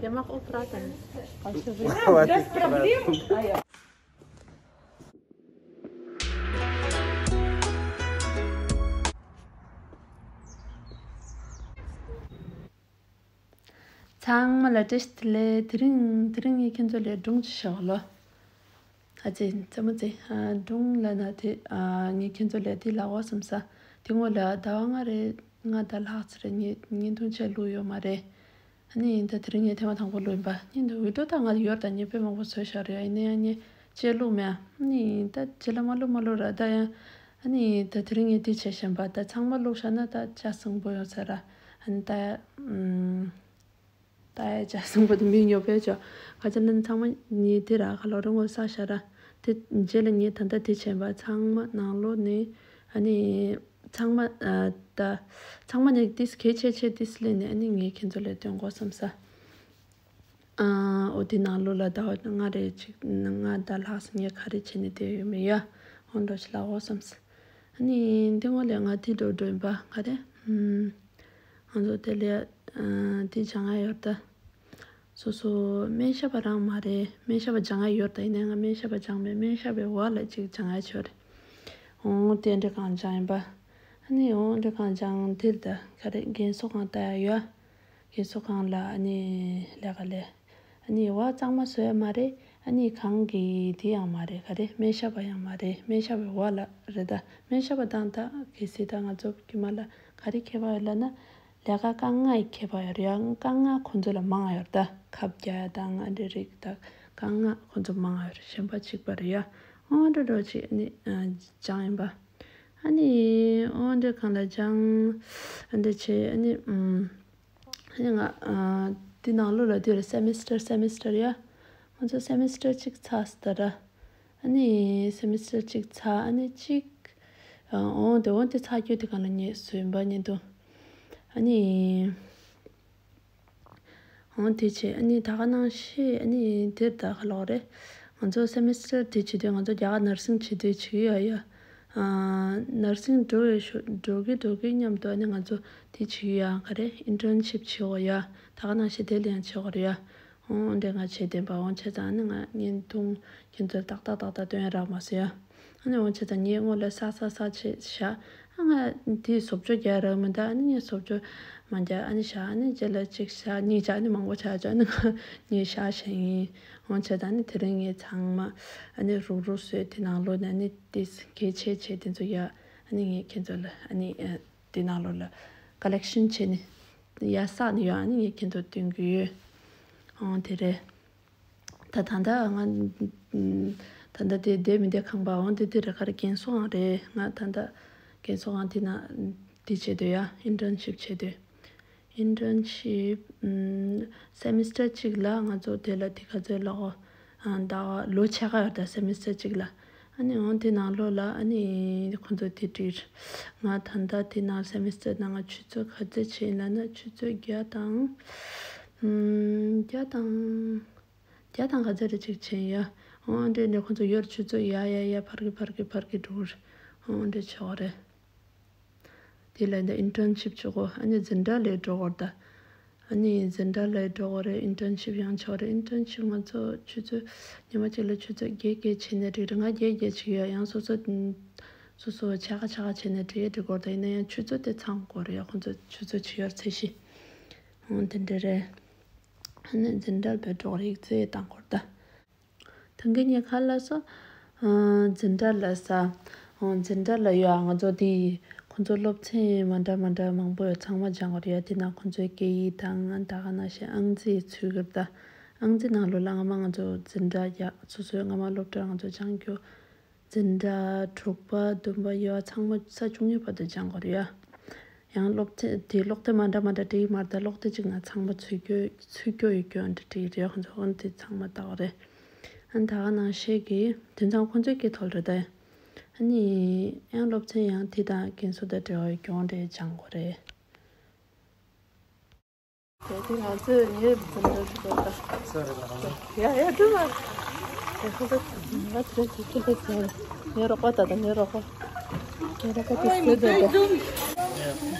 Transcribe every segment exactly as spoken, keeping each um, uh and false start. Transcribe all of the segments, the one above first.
Demach opratani. Без проблем. ཚང་མ་ལ་བཀྲ་ཤིས་བདེ་ལེགས། དེ་རིང་དེ་རིང་ངས་ཁྱེད་ཚོ་ལ་སྒྲུང་ཅིག་བཤད་ལོ། ཨ་ཙི། ཙེ་མོ་ཙེ། ཨ། སྒྲུང་ལབ་ན་དེ། ཨ། ངས་ཁྱེད་ཚོ་ལ་དེ་ལབ་དགོས་བསམ་ས། དེ་སྔོན་ལ་ཟླ་བ་ལྔ་རེ་ལྔ་དང་ལྷག་ཙམ་རེ་ངས་བརྙན་ཐུང་ཅིག་བླུགས་ཡོད་མ་རེད། ཨ་ནི་ད་དེ་རིང་ངས་ཐེངས་མ་དང་པོ་བླུགས་ཡིན་པ། བརྙན་ཐུང་བི་ཌི་ཡོ་ད་ང་ཡོད་ད་ངས་དཔེ་མང་པོ་བཟོས་བཞག་རེད། ཡིན་ན་ཡང་ངས་ཅིག་བླུགས་མེད། ཨ་ནི་ད་རྗེས་ལ་མ་བླུགས་མ་བླུགས་ར། ད་ཡང་ཨ་ནི་ད་དེ་རིང་ངས་དེ་བྱས་བཞིན་པ། ད་ཚང་མ་བླུགས་བཞག་ན་ད་ལྕགས་སྲིན་པོ་ཡོང་ས་ར། ཨ་ནི་ད་ཨམ། ད་ཡ་ལྕགས་སྲིན་པོ་དེ་མི་ཉོ་ཕེ་ཅོ། ཁ་ཅན་ལན་ཚང་མ་ཉིད་དེ་ར་ཁ་ལོ་རི་ངོ་ས་ཤ་ར། དེ་རྗེས་ལ་ངས་ད་ལྟ་དེ་བྱས་པ་ཚང་མ་ནང་ལོགས་ནས། ཨ་ནི་ཚང་མ། ཨ། ད་ཚང་མ་ནས་ཏིས་གལ་ཆེ་ཆེ་ཏིས་ལེན་ནས། ཨ་ནི་ངས་ཁྱེད་ཚོ་ལ་སྟོན་དགོས་བསམ་ས། ཨ། འོ་དེ་ནང་ལོགས་ལ་ཟླ་བ་ལྔ་རེ་ཅིག་ལྔ་དང་ལྷག་ཙམ་ངས་ག་རེ་བྱས་ནས་བསྡད་ཡོད་མེད་ཡ། འོ་འདྲ་ཞིག་ལབ་དགོས་བསམ་ས། ཨ་ནི་འདི་སྔོན་ལ་ང་དེ་འགྲོ་འགྲོ་ཡིན་པ་ག་རེ། ཨམ། ང་ཚོ་དེ་ལ། ཨ། དེ་སྦྱང་ཡ་ཡོད་ད། སོ་སོ་སྨན་ཞབས་པ་རང་མ་རེད། སྨན་ཞབས་པ་སྦྱང་ཡ་ཡོད་ད། ཡིན་ནའི་ང་སྨན་ཞབས་པ་སྦྱངས་མེད། སྨན་ཞབས་པའི་འོག་ལ་ཅིག་སྦྱང་ཡ་ཆོག་རེད། འོང་དེ་འདྲ་གང་སྦྱངས་ཡིན་པ། ཨ་ནི་འོང་འདྲ་གང་སྦྱངས་དེར་ད་ག་རེ་རྒན་གསོ་ཁང་ལྟ་ཡ་ཡོད། རྒན་གསོ་ཁང་ལ་ཨ་ནི་ལས་ཀ་ལས། ཨ་ནི་བ་གཙང་མ་བཟོ་ཡ་མ་རེད། ཨ་ནི་གང་གི་དེ་ཡང་མ་རེད། ག་རེ་སྨན་ཞབས་པ་ཡང་མ་རེད། སྨན་ཞབས་པའི་འོག་ལ་རེད་ད། སྨན་ཞབས་པ་དང་ད་གལ་སྲིད་ད་ང་ཚོ་དཀྱུས་མ་ལ་ག་རེ་ཁྱད་པར་ཡོད་ལབ་ན། ལས་ཀ་དཀའ་ངལ་ཡི་ཁྱད་པར་ཡོད་རེད་ཡ། དཀའ་ངལ་ཁོང་ཚོ་ལ་མང་ཡོད་ད། ཁབ་རྒྱག་ཡ་དང་ཨ་འདྲ་རིགས་ད་དཀའ་ངལ་ཁོང་ཚོ་མང་ཡོད་རེད། གཞན་པ་གཅིག་པ་རེད་ཡ། འོ་འདྲ་འདྲ་ཅིག་ཨ་ནི་སྦྱངས་ཡིན་པ། ཨ་ནི་འོ་འདྲ་གང་ལ་སྦྱངས། ཨ་འདྲ་བྱས་ཨ་ནི། ཨམ། ཨ་ནི་ང་། ཨ། འདི་ནང་ལོགས་ལ་འདི་རེད། སེ་མི་སི་ཊར་སེ་མི་སི་ཊར་ཡ། ང་ཚོ་སེ་མི་སི་ཊར་གཅིག་ཚར་སོང་ད་ར། ཨ་ནི་སེ་མི་སི་ཊར་གཅིག་ཚར། ཨ་ནི་གཅིག། ཨ། འོང་དེ་འོང་དེ་ཚར་རྒྱུ་དེ་གང་ལ་ངས་བཟོས་ཡིན་པ་ཉིད་དུ། ཨ་ནི། འོང་དེ་བྱས་ཨ་ནི་ད་ག་ནང་བཞིན་ཨ་ནི་དེར་ད་ག་ལོག་རེད། ང་ཚོ་སེ་མི་སི་ཊར་དེ་བྱེད་དུས་ང་ཚོ་རྒྱ་གར་ནར་སིང་བྱེད་དུས་བྱེད་ཀྱི་ཡོད་ཡ། ཨ། ནར་སིང་འགྲོ་བའི་ཤུ་འགྲོ་གི་འགྲོ་གི་མཉམ་དུ་ཨ་ནི་ང་ཚོ་དེ་བྱེད་ཀྱི་ཡ། ག་རེ་ཨིན་ཊརན་ཤིབ་བྱེད་དགོས་ཡ། ད་ག་ནང་བཞིན་དེ་ལ་ཡང་བྱེད་དགོས་རེད་ཡ། འོང་འདྲ་ང་བྱེད་བསྡད་པ། འོང་བྱས་ཙང་ཨ་ནི་ང་བརྙན་ཐུང་ཁྱེད་ཚོར་ཏག་ཏག་ཏག་ཏག་སྟོན་ཡ་རག་མ་སོང་ཡ། ཨ་ནི་འོང་བྱས་ཙང་ངས་སྔོན་ལ་ས་ས་ས་བྱས་བཞག་ཨ་ང་དེའི་བཟོ་བཅོས་རྒྱག་རག་མི་འདུག་ཨ་ནི་ངས་བཟོ་བཅོས་མ་རྒྱག་ཨ་ནི་བཞག་ཨ་ནི་རྗེས་ལ་གཅིག་བཞག་གཉིས་བཞག་ཨ་ནི་མང་པོ་ཆགས་བྱས་ཨ་ནི་ང་ངས་བཞག་བཞག་ཡིན། འོང་བྱས་ཙང་ཨ་ནི་དེ་རིང་ངས་ཚང་མ་ཨ་ནི་རུག་རུག་བཟོས་དེ་ནང་ལོགས་ནས་ཨ་ནི་དེ་གལ་ཆེ་ཆེ་དེ་ཚོ་ཡ། ཨ་ནི་ངས་ཁྱེད་ཚོ་ལ་ཨ་ནི་དེ་ནང་ལོགས་ལ་ཀ་ལེག་ཤན་བྱས་ནས་ཡ་བསགས་ནས་ཡོད། ཨ་ནི་ངས་ཁྱེད་ཚོ་སྟོན་གྱི་ཡོད། འོང་དེ་རེད། ད་ད་ལྟ་ང་ད་ལྟ་དེ་བསྡད་མི་བསྡད་ཁང་པ། འོང་དེ་དེ་རེད། ག་རེ་རྒན་གསོ་ཁང་རེད། ང་ད་ལྟ་རྒན་གསོ་ཁང་དེ་ན་དེ་བྱེད་དུས་ཡ་ཨིན་ཊརན་ཤིབ་བྱེད་དུས། ཨིན་ཊརན་ཤིབ། ཨམ། སེ་མི་སི་ཊར་གཅིག་ལ་ང་ཚོ་དེ་ལ་དེ་ག་ཚོད་ལོག་ཨ། ཟླ་བ་ལོ་ཕྱེད་ཀ་ཡོད་ད་སེ་མི་སི་ཊར་གཅིག་ལ། ཨ་ནི་འོང་དེ་ནང་ལོགས་ལ་ཨ་ནི་ཁོང་ཚོ་དེ་བྲིས། ང་ད་ལྟ་དེ་ནང་སེ་མི་སི་ཊར་ནང་ང་ཆུ་ཚོད་ག་ཚོད་ཕྱིན་ལབ་ན་ཆུ་ཚོད་བརྒྱ་དང་། ཨམ། བརྒྱ་དང་། བརྒྱ་དང་ག་ཚོད་རེ་ཅིག་ཕྱིན་ཡ། འོང་འདྲ་ནས་ཁོང་ཚོ་ཡོར་ཆུ་ཚོད་ཡ་ཡ་ཡ་ཕར་གི་ཕར་གི་ཕར་གི་འགྲོ་གི་རེད། འོང་འདྲ་ཆོག་རེད། དེ་ལ་འདི་ཨིན་ཊརན་ཤིབ་བྱེད་དགོས། ཨ་ནི་འཛིན་གྲྭ་ལ་འགྲོ་དགོས་རེད་ད། ཨ་ནི་འཛིན་གྲྭ་ལ་འགྲོ་དགོས་རེད། ཨིན་ཊརན་ཤིབ་ཡང་བྱེད་དགོས་རེད། ཨིན་ཊརན་ཤིབ་ང་ཚོ་ཆུ་ཚོད་ཉི་མ་གཅིག་ལ་ཆུ་ཚོད་བརྒྱད་བརྒྱད་བྱས་ནས་འགྲིག་རེད། ང་བརྒྱད་བརྒྱད་བྱེད་ཡོད། ཡང་སོ་སོ་སོ་སོ་ཕྱེད་ཀ་ཕྱེད་ཀ་བྱས་ནས་འགྲིག་འགྲིག་དགོས་རེད་ད། ཡིན་ན་ཡང་ཆུ་ཚོད་དེ་ཚང་དགོས་རེད་ཡ། ཁོང་ཚོ་ཆུ་ཚོད་བྱེད་ཡོད་ཚད་གཞི། འོང་དེ་འདྲ་རེད། ཨ་ནི་འཛིན་གྲྭ་ལ་འགྲོ་དགོས་རེད། ཡིག་ཚད་བཏང་དགོས་རེད་ད། ཐང་གི་ཉེ་ཁ་ལ་སོ། ཨ། འཛིན་གྲྭ་ལ་ས། ཨ། འཛིན་གྲྭ་ལ་ཡོད། ང་ཚོ་དེ་ཁོང་ཚོ་སློབ་ཚན་མ་འདྲ་མ་འདྲ་མང་པོ་ཡོད། ཚང་མ་སྦྱང་དགོས་རེད་ཡ། དེ་ནང་ཁོང་ཚོའི་སྐད་ཡིག་དང་ད་ག་ནང་བཞིན་ཨང་རྩིས་ཚུད་གི་རེད་ད། ཨང་རྩིས་ནང་ལོགས་ལ་སྔ་མ་ང་ཚོ་འཛིན་གྲྭ་རྒྱག་སོ་སོའི་སྔ་མ་སློབ་གྲྭར་ང་ཚོ་སྦྱང་རྒྱུ། འཛིན་གྲྭ་དྲུག་པ་བདུན་པ་ཡོད། ཚང་མ་ས་བཅུ་གཉིས་བར་དུ་སྦྱང་དགོས་རེད་ཡ། ཡང་སློབ་ཚན་དེ་ཀློག་དེབ་མ་འདྲ་མ་འདྲ་འདྲ་ཡི་མ་རེད་ད། ཀློག་དེབ་གཅིག་ནང་ཚང་མ་ཚུད་རྒྱུ་ཚུད་རྒྱུ་ཡོད་རྒྱུ་འདྲ་འདྲ་ཡི་རེད། ཁོང་ཚོ་འོན་དེ་ཚང་མ་ལྟ་བ་རེད། ཨ་ནི་ད་ག་ནང་བཞིན་གྱི་དེང་སང་ཁོང་ཚོའི་སྐད་ཐོག་རེད་ད། ཨ་ནི་ཡང་སློབ་ཚན་ཡང་དེ་དང་རྒན་གསོ་དང་འབྲེལ་བའི་གྱོང་འདྲ་སྦྱང་དགོས་རེད། དེ་དེ་ང་ཚོས་ངའི་འཛིན་གྲྭ་ཞིག་ཡོད་ད། ཡ་ཡ་དུ་མ། དེ་ཁོ་ཚོ་ང་དེ་ཅི་ཅི་ཅི་ཟེར། ངའི་རོགས་པ་ད་ད་ངའི་རོགས་པ། ངའི་རོགས་པ་དེ་བཟོས་འདུག་ད།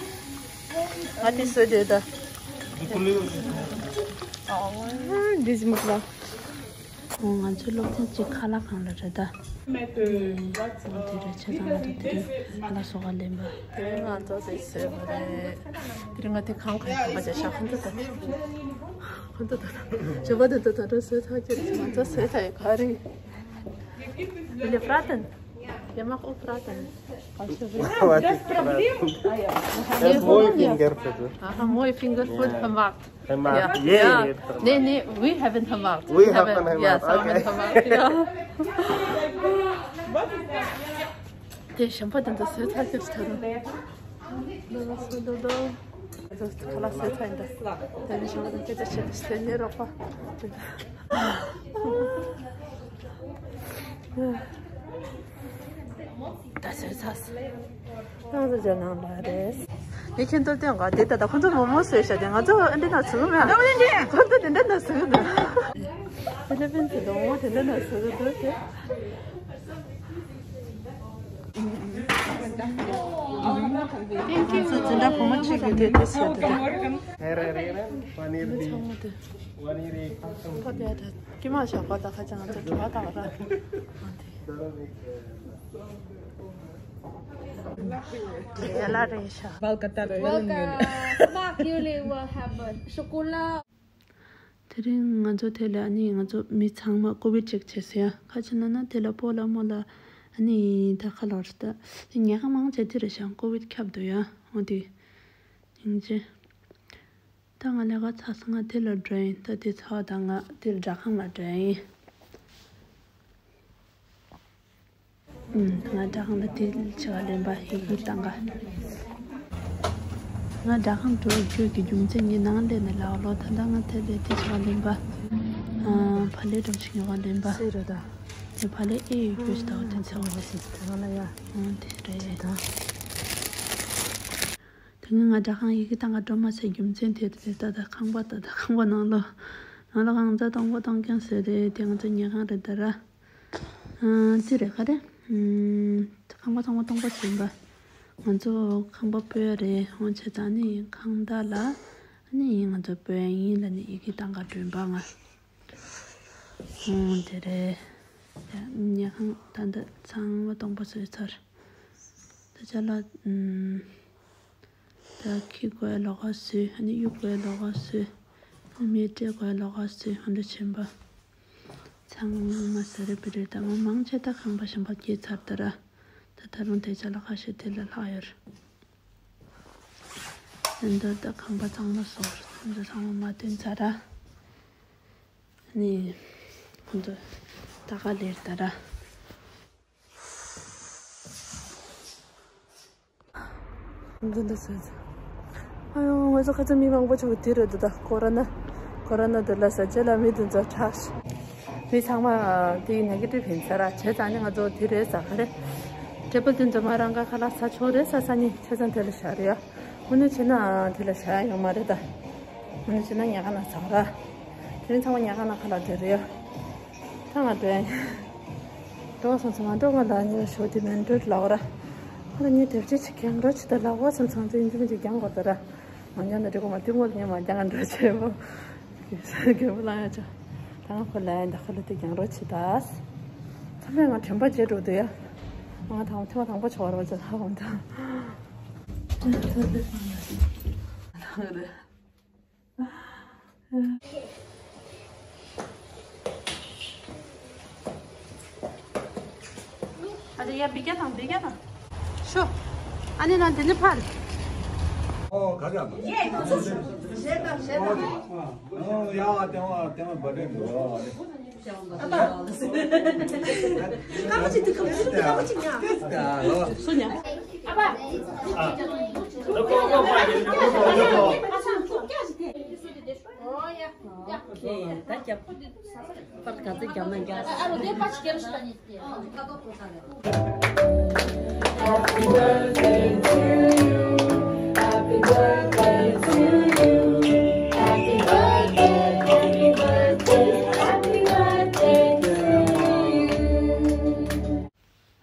ང་དེ་བཟོས་འདུག་ད། འདི་ཟིན་པ། ང་ཚོའི་སློབ་ཚན་གཅིག་ཁ་ལག་ཁང་ལ་རེད་ད། ང་དེ་རེད་ཆ་ཚང་ལ་དེ་རིང་ཁ་ལག་བཟོ་ག་ལེན་པ། དེ་རིང་ང་ཚོ་ཟས་བཟོས་པ་རེད། དེ་རིང་ང་དེ་ཁང་ཁང་ཁང་ཁ་ཅག་ཤ་ཁོང་ཚོ་ད། ཁོང་ཚོ་ད། ཞོགས་པ་དེ་ད་ད་དུང་ཟས་ཚར་གྱི་རེད། ང་ཚོ་ཟས་ཚར་ཡོད་ག་རེད། Или фратен? Я могу фратен. Просто вы. Давайте. Просто мой фингерфуд. Ага, мой фингерфуд gemacht. Gemacht. Ja, ja. Nee, nee, we haven't gemacht. We haven't gemacht. Ja, okay. Haben gemacht, ja. དེ་ཞིམ་པོ་དེ་འདྲ་བཟོས་ཚར་གྱི་ཐལ། ཁ་ལག་བཟོས་ཚར་ཡིན་ད། དེ་ནས་ཞིམ་པོ་དེ་སྐད་ཆ་བཤད་དེ་ནས་རོགས་པ། ད་བཟོས་ཚར། ང་ཚོ་ཇོ་ནང་ལ་རེད། ངས་ཁྱེད་ཚོར་སྟོན་ག་དེ་ད་ལྟ་ཁོ་ཚོ་མོག་མོག་བཟོས་ཤག་དེ་ང་ཚོ་ཨ་འདི་ན་བཟོ་གི་མེད། ཁོ་ཚོ་དེ་འདྲ་ན་བཟོ་གི་འདུག་ཧྥི་ལི་པིན་གྱི་སྡོང་བོ་དེ་འདྲ་ན་བཟོ་གི་འདུག་དེ། ཁྱེད་ཚོ་དེ་འདྲ་བུ་མོ་གཅིག་གིས་དེ་དེ་བཟོས་འདུག་དེ། ཧེ་རེ་རེ་རེ་པ་ནིར་དེ། ཚང་མ་དེ། ཁོ་དེ་ད་ཀྱེ་མ་ཞག་པ་ད་ཁ་ཅང་ང་ཚོ་དྲི་བ་ད་ག་ར། ཡ་ལ་རེད་ཤག Welcome. Smak, you will have a chocolate. དེ་རིང་ང་ཚོ་དེ་ལ་ཨ་ནི་ང་ཚོ་མི་ཚང་མ་ཀོ་བིད་ཅེག་བྱས་སོང་ཡ། ཁ་ཅིག་ན་ན་དེ་ལ་སྤོ་ལགས་རྨོ་ལགས་ཨ་ནི་ད་ཁ་ལོར་ད་དེ་ཉལ་ཁང་མང་ཆེ་དེ་རེད་ཤག་ཀོ་བིད་ཁྱབ་འདུག་ཡ། འོ་དེ་སྙིང་རྗེ། ད་ང་ལས་ཀ་ཚར་སོང་། ང་དེ་ལ་འགྲོ་ཡིན། ད་དེ་ཚར་བ་ད་ང་དེ་ལ་སྦྲག་ཁང་ལ་འགྲོ་ཡིན། ཨུམ། ང་སྦྲག་ཁང་ལ་དེ་ལ་ཆེ་བ་ལེན་པ་ཡི་གེ་བཏང་ག་ང་སྦྲག་ཁང་འགྲོ་རྒྱུ་གི་རྒྱུ་མཚན་ངའི་ནང་ལས་ནས་ལའོ་ལོ། ད་ལྟ་ང་དེ་ལས་དེ་ཆེ་བ་ལེན་པ། ཨ། བག་ལེབ་འགྲོ་ཆེ་ཉོ་བ་ལེན་པ། སེ་ར་ད། དེ་བག་ལེབ་ཨེ་ཡོད་རྒྱུ་ཞིག་ད་བ་དེ་ཚེ་བ་ལ་སེ་ད་ང་ལ་ཡ། ཨ། དེ་རེད། ད། དེ་སྔོན་ང་སྦྲག་ཁང་ཡི་གེ་བཏང་ག་འགྲོ་མ་ཚར་རྒྱུ་མཚན་དེ་དེ་ད་ད་ཁང་པ་ད་ད་ཁང་པ་ནང་ལོ། ནང་ལོ་ཁང་བཟའ་གཏོང་པོ་གཏོང་མཁན་ཟེར་རེད། དེ་ང་ཚོ་ཉལ་ཁང་རེད་ད་ར། ཨ། དེ་རེད་ག་རེ། ཨུམ། ཁང་པ་གཏོང་པོ་གཏོང་པོ་ཟིན་པ། ང་ཚོ་ཁང་པ་སྤོ་ཡ་རེད། འོང་བྱས་ཙང་ནི་ཁང་བདག་ལ་ཨ་ནི་ང་ཚོ་སྤོ་ཡ་ཡིན་ལ་ནི་ཡི་གེ་བཏང་ག་འགྲོ་ཡིན་པ་ང་། འོང་དེ་རེད། ཉལ་ཁང་ད་ད་ཚང་མ་གཏོང་པོ་བཟོས་ཚར། ད་ཅ་ལག་ཨུམ། ད་ཁྱི་དགོས་ལོགས་ཀ་བཟོས། ཨ་ནི་གཡུ་དགོས་ལོགས་ཀ་བཟོས། ཨ་ནི་མེ་ཏྲེ་དགོས་ལོགས་ཀ་བཟོས། ཨ་འདྲ་བྱིན་པ། ཚང་མ་ཟ་རེ་པི་རེ་ད་མ་མང་ཆེ་ད་ཁང་པ་གཞན་པ་སྐྱེལ་ཚར་ད་ར། ད་ད་རུང་དེ་ཅ་ལག་ཁ་ཤས་དེ་ལ་ལྷག་ཡོད་རེད། འདི་ད་ཁང་པ་ཚང་མ་བཟོ་རེད། ཚང་མ་མ་བཏོན་ཚར་ར། ཨ་ནི་ཁོང་ཚོ་ད་ག་ལེར་ད་ར། འདི་འདྲ་བཟོས་ཚར། ཨ་ཡོ། ང་ཚོ་ཁ་ཚ་མི་མང་པོ་ཆུ་དེ་རེད་འདུག་ད་ཀོ་རོ་ན། ཀོ་རོ་ན་འདི་ལ་ཟ་རྗེས་ལ་མི་འདི་ཚོ་དྲག་ཤག་མི་ཚང་མ་དེ་ནེ་གེ་ཊིབ་ཡིན་ས་ར། བྱས་ཙང་ནི་ང་ཚོ་དེ་རེད་ཟ་ག་རེད། ཊེ་བལ་དེ་ཚོ་མ་རང་ག་ཁ་ལག་ཟ་ཆོག་རེད་ཟ་ས་ནི་བྱས་ཙང་དེ་ལ་བཞག་རེད་ཡ། དངོས་གནས་བྱས་ན་དེ་ལ་བཞག་ཡ་ཡོད་མ་རེད་ད། དངོས་གནས་བྱས་ན་ཉལ་ཁང་ནང་ཟ་ར། དེ་རིང་ཚང་མ་ཉལ་ཁང་ནང་ཁ་ལག་སྦྲེལ་རེད་ཡ། ད་ང་འགྲོ་ཡིན། འགྲོ་བསམ་སོང་། ང་འགྲོ་ང་ལ་ཉོ་ཤོག་དེ་མིན་འགྲོ་ལབ་ར། ཁོ་ལ་ཉོ་དེབ་ཆེ་ཆེ་གང་འགྲོ་ཆེ་ད་ལབ་བ་བསམ་སོང་། དེ་ཡིན་གཅིག་མིན་གཅིག་རྒྱང་གོ་ད་ར། མ་ཉོ་ན་འགྲིག་གོ་མ་དེ་ངོ་ལ་ཉོ་མ་རྒྱང་འགྲོ་ཆེ་བོ། རྒན་པོ་ལ་ཡ་ཆོ། ད་ང་ཁོ་ལ་ཡ་ད་ཁོ་ལ་དེ་རྒྱང་རོ་ཆེ་ད། ཚང་མས་ང་དྲན་པ་བརྗེད་འགྲོ་འདུག་ཡ། ང་དང་ཐེངས་མ་དང་པོ་ཆོག་ར་བ་ཆ་ལྷག་འོང་ད། ཨ་ཅེ་ཡ་བི་ཀ་དང་བི་ཀ་དང་། ཤོ། ཨ་ནི་ན་དེ་ནི་ཕར། ཨོ་ག་རེ་ཨ་མ། ཨོ་ཡ་ཏེ་བ་ཏེ་བ་བ་ཏེ་འདུག་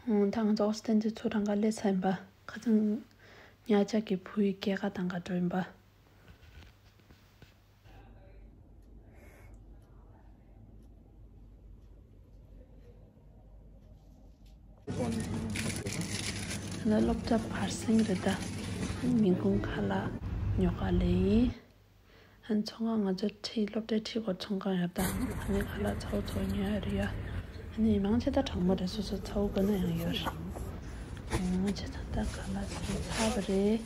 ཨ། ད་ང་ཚོ་ཨོ་སི་ཏན་ཏི་ཚོ་རང་ག་སླེབས་ཚར་ཡིན་པ། ཁ་སང་ཉ་ཅག་གི་བུ་ཡི་སྐྱེས་སྐར་དང་ག་འགྲོ་ཡིན་པ། སློབ་གྲྭ་བར་གསེང་རེད་ད། ཉིན་གུང་ཁ་ལག་ཉོ་ག་ལེ་ཡིན། ཨ་ནི་ཚོང་ཁང་ང་ཚོ་ཁྲིད་སློབ་གྲྭའི་ཁྲིད་སྐོར་ཚོང་ཁང་ཡོད་ད། ཨ་ནི་ཁ་ལག་ཚ་བོ་ཚོ་ཉོ་ཡ་རེད་ཡ། ཨ་ནི་མང་ཆེ་ད་གྲང་མོ་རེད། སོ་སོ་ཚ་བོ་དགོས་ན་ཡང་ཡོད་རེད། མང་ཆེ་ད་ད་ཁ་ལག་ཚ་བོ་ཚ་བ་རེད།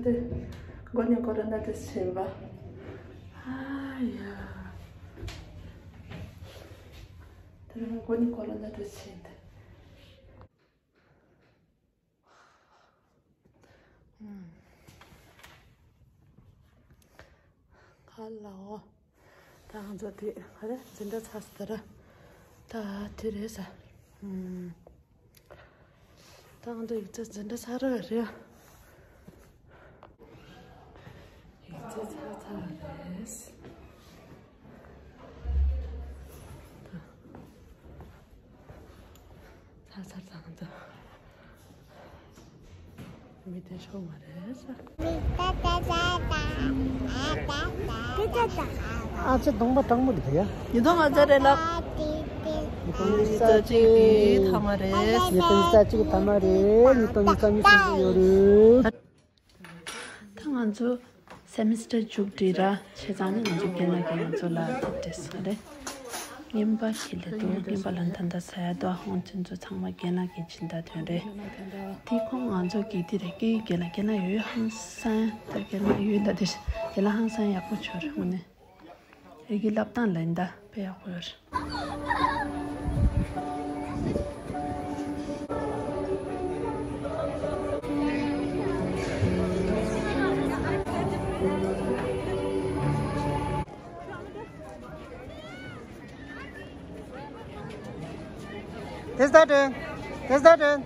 འདི་མགོ་ནས་སྐོར་ར་ན་དེ་ཕྱིན་པ། ཨ་ཡ། དེ་རིང་མགོ་ནས་སྐོར་ར་ན་དེ་ཕྱིན་ཏེ། ཧ་ལའོ། ད་ང་ཚོ་དེ་ག་རེ་འཛིན་གྲྭ་ཚར་སོང་ད་ར། ད་དེ་རེད་ས། ད་ང་ཚོ་ཡིག་ཚད་འཛིན་གྲྭ་ཚར་ར་རེད། ཡིག་ཚད་ཚར་ཚར་རེད། ཚར་ཚར་ཚར་ང་ཚོ། མི་དེ་ཤོག་མ་རེད་ས། ཨ་ཅེ་གདོང་པ་སྐྲག་མོ་རེད་ཡ། ཉིས་སྟོང་ལྔ་བརྒྱ་རེད་ལགས། ཉིས་སྟོང་ཉི་ཤུ་རྩ་གཅིག་གི་ཐ་མ་རེད། ཉིས་སྟོང་ཉི་ཤུ་རྩ་གཅིག་གི་ཐ་མ་རེད། ཉིས་སྟོང་ཉི་ཤུ་རྩ་གཉིས་ཟིན་གྱི་ཡོད་རེད། ད་ང་ཚོ་སེ་མི་སི་ཊར་མཇུག་སྒྲིལ་ར་བྱས་ཙང་ནི་ང་ཚོ་རྒན་ལགས་ཀྱིས་ང་ཚོ་ལ་ཐུག་འཕྲད་སོང་རེད། རྔན་པ་ཁྱེར་སླེབས་འདུག་རྔན་པ་ལ་ད་ལྟ་ཟ་ཡ་འདུག་ཨ་ཧོང་ཁྱེད་ཚོ་ཚང་མ་རྒན་ལགས་ཀྱིས་སྦྱིན་བདག་ཐོན་རེད། དེ་ཁོང་ང་ཚོ་གི་དེ་རེད། སྐད་ཡིག་རྒན་ལགས། རྒན་ལགས་ཡོད་ཡོད་ཧང་སང་། ད་རྒན་ལགས་ཡོད་ད་དེ་རྒན་ལགས་ཧང་སང་ཡག་པོ་བྱོས་རེད། དངོས་གནས་ཨེ་གི་ལབ་སྟངས་ལ་ཡིན་ད་དཔེ་ཡག་པོ་ཡོད་རེད། དེ་ལྟར་དྲན། དེ་ལྟར་དྲན།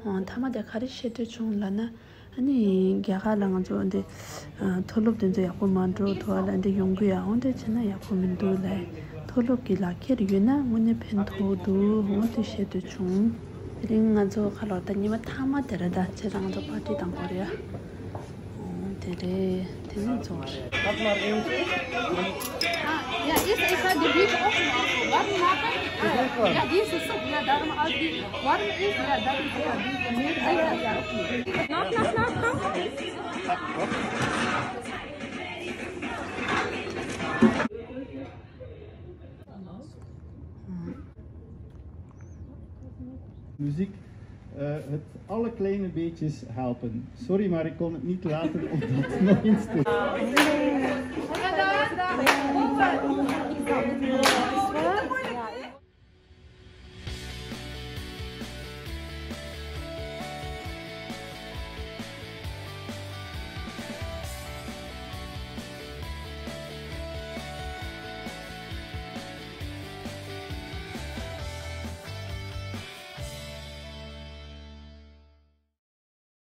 ཨོ། མཐའ་མ་དེ་ག་རེ་བཤད་འདོད་བྱུང་ལབ་ན། ཨ་ནི་རྒྱ་གར་ལ་ང་ཚོ་འདི་མཐོ་སློབ་དེ་ཚོ་ཡག་པོ་མ་འགྲོ་ཐུབ་ལ་འདི་ཡོང་གི་ཡ། འོ་འདི་བྱས་ན་ཡག་པོ་མི་འདུག་ལབ། མཐོ་སློབ་ཀྱི་ལག་ཁྱེར་ཡོད་ན་དངོས་གནས་ཕན་ཐོགས་འདུག་འོ་དེ་བཤད་འདོད་བྱུང་། དེ་རིང་ང་ཚོ་ཁ་ལོ་ད་ཉི་མ་མཐའ་མ་དེ་རེད་ད། བྱས་ཙང་ང་ཚོ་པར་ཊི་བཏང་དགོས་རེད་ཡ། འོ་དེ་རེད། དེ་ནས་ཚོར། Ah, ja, ist, ist halt die Beach offen. Warm machen? Ah, ja, die ist so, ja, darum auch die warm ist, ja, das ist ja die. Nach, nach, nach, nach. Musik, eh, het alle kleine beetjes helpen. Sorry, maar ik kon het niet laten om dat nog eens te.